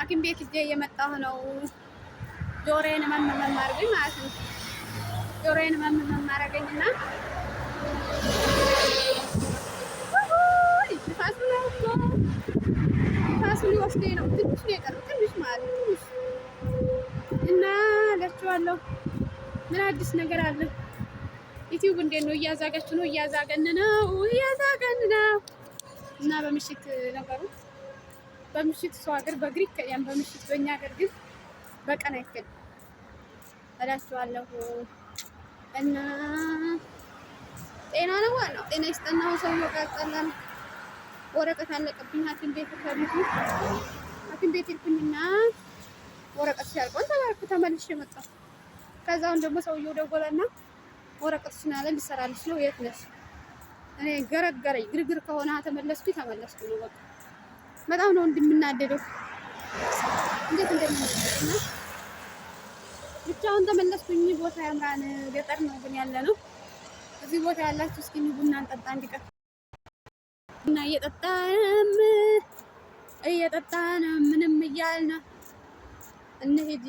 ሐኪም ቤት ሂጄ እየመጣሁ ነው። ጆሮዬን ህመም ህመም አድርጎኝ ማለት ነው። ጆሮዬን ህመም ህመም አደረገኝና ንፋሱ ነው እኮ፣ ንፋሱ ሊወስደኝ ነው። ትንሽ ነው የቀረው፣ ትንሽ ማለት ነው፣ ትንሽ እና እላችኋለሁ። ምን አዲስ ነገር አለ? ዩቲዩብ እንዴት ነው? እያዛጋችሁ ነው? እያዛገን ነው፣ እያዛገን ነው። እና በምሽት ነገሩ በምሽት ሰው ሀገር በእግር ይከያል፣ በምሽት በእኛ ሀገር ግን በቀን አይከድም እላችኋለሁ። እና ጤና ነው ዋናው። ጤና ይስጠናው። ሰውየው ጋር ጠላን። ወረቀት አለቀብኝ። ሐኪም ቤት ከቤቱ ሐኪም ቤት ሄድኩኝና ወረቀት ሲያልቆን ተባልኩ። ተመልሼ መጣሁ። ከዛውን ደግሞ ሰውየው ደወለና ወረቀትሽን አለ ሊሰራልሽ ነው፣ የት ነሽ? እኔ ገረገረኝ። ግርግር ከሆነ ተመለስኩ ተመለስኩ ነው በቃ። በጣም ነው እንደምናደደው፣ እንዴት እንደምናደደው። እና ብቻውን ተመለስኩኝ። ቦታ ያምራን፣ ገጠር ነው ግን ያለ ነው። እዚህ ቦታ ያላችሁ እስኪ ቡና እንጠጣ እንዲቀር እና እየጠጣንም እየጠጣን ምንም እያልን እንሂድ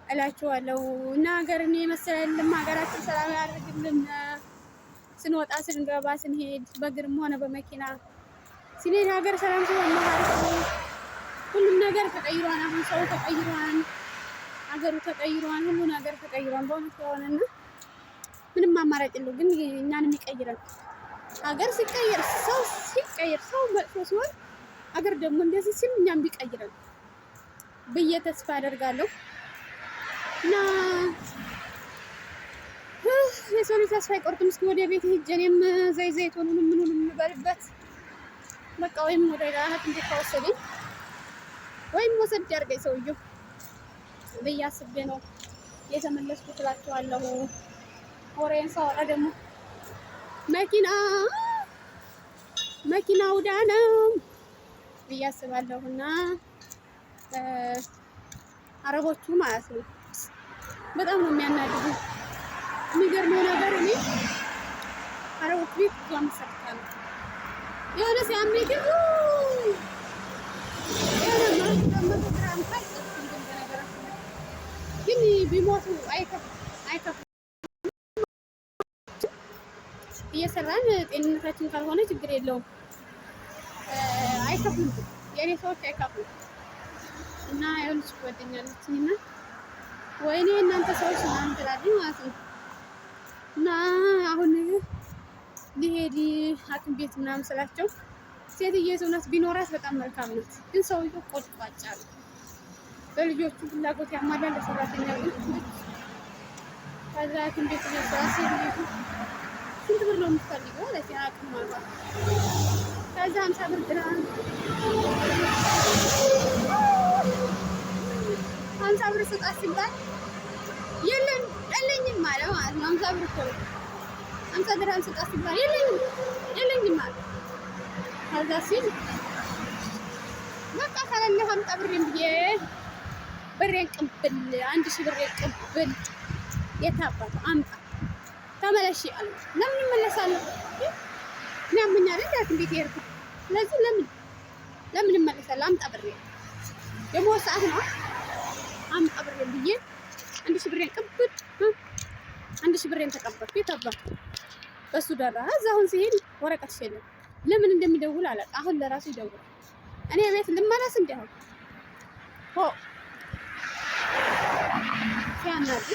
እላችኋለሁ። እና ሀገርን የመሰለም ሀገራችን ሰላም ያደርግልን። ስንወጣ ስንገባ ስንሄድ በእግርም ሆነ በመኪና ስንሄድ ሀገር ሰላም ሲሆን ነው አሪፍ ነው። ሁሉም ነገር ተቀይሯን። አሁን ሰው ተቀይሯን፣ ሀገሩ ተቀይሯን፣ ሁሉ ነገር ተቀይሯን። በእውነት ከሆነና ምንም አማራጭ የለው። ግን እኛንም ይቀይረን ሀገር ሲቀየር፣ ሰው ሲቀየር፣ ሰው መጥፎ ሲሆን ሀገር ደግሞ እንደዚህ ሲል እኛም ቢቀይረን ብዬ ተስፋ አደርጋለሁ። እና የሰው ልጅ ተስፋ አይቆርጥም። እስኪ ወደ ቤት ሂጅ እኔም ዘይ ዘይቱንም ምኑንም የምበልበት በቃ፣ ወይም ወደ ሐኪም ቤት ከወሰደኝ ወይም ወሰድ ያድርገኝ ሰውየው ብዬ አስቤ ነው የተመለስኩት እላቸዋለሁ። ወሬን ሳወራ ደግሞ መኪና መኪና ውዳ ነው ብዬ አስባለሁ። እና አረቦቹ ማለት ነው በጣም ነው የሚያናድዱ። የሚገርመው ነገር እኔ አረቦች ቤት ብዙ አመት ሰርቻለሁ። የሆነ ሲያመኝ ግን የሆነ 100 ግራም ካልጨርኩም፣ ግን በነገራችን ላይ ግን ቢሞቱ አይከፍሉም። እየሰራን ጤንነታችን ካልሆነ ችግር የለውም። አይከፍሉም፣ ግን የእኔ ሰዎች አይከፍሉም። እና የሆነች ጓደኛ አለችኝ እና ወይኔ እናንተ ሰዎች ምናምን ትላለች ማለት ነው። እና አሁን ሊሄድ ሐኪም ቤት ምናምን ስላቸው ሴትዬ እውነት ቢኖራት በጣም መልካም ናት። ግን ሰውየው ቆጭቋጫ ነው። በልጆቹ ፍላጎት ያሟላል፣ ለሰራተኛ ግን። ከዛ ሐኪም ቤት ስራ ሴትዬቱ ስንት ብር ነው የምትፈልገው አለች። አቅም አልኳት። ከዛ 50 ብር ድራም፣ 50 ብር ስጣት ሲባል የለም የለኝም አለ ማለት ነው። 50 ብር እኮ ነው። 50 ድርሃም ስጣት ሲባል የለኝም የለኝም አለ። ከዛ ሲል በቃ ከሌለህ አምጣ ብሬን ብዬ ብሬን ቅብል፣ 1000 ብሬን ቅብል የታባቱ አምጣ ተመለሽ አለ። ለምን እመለሳለሁ? እኔ አሞኛል እንዴ ሐኪም ቤት የሄድኩት። ስለዚህ ለምን ለምን እመለሳለሁ? አምጣ ብሬን፣ ደግሞ ሰዓት ነው፣ አምጣ ብሬን ብዬ 1000 ብሬን ቅብል፣ 1000 ብሬን ተቀበልኩ። የታባቱ በሱ ደራ። እዛ አሁን ሲሄድ ወረቀት የለም። ለምን እንደሚደውል አላውቅም። አሁን ለራሱ ይደውላል። እኔ ቤት ልመለስ እንዲ አሁን ሆ ሲያናድድ።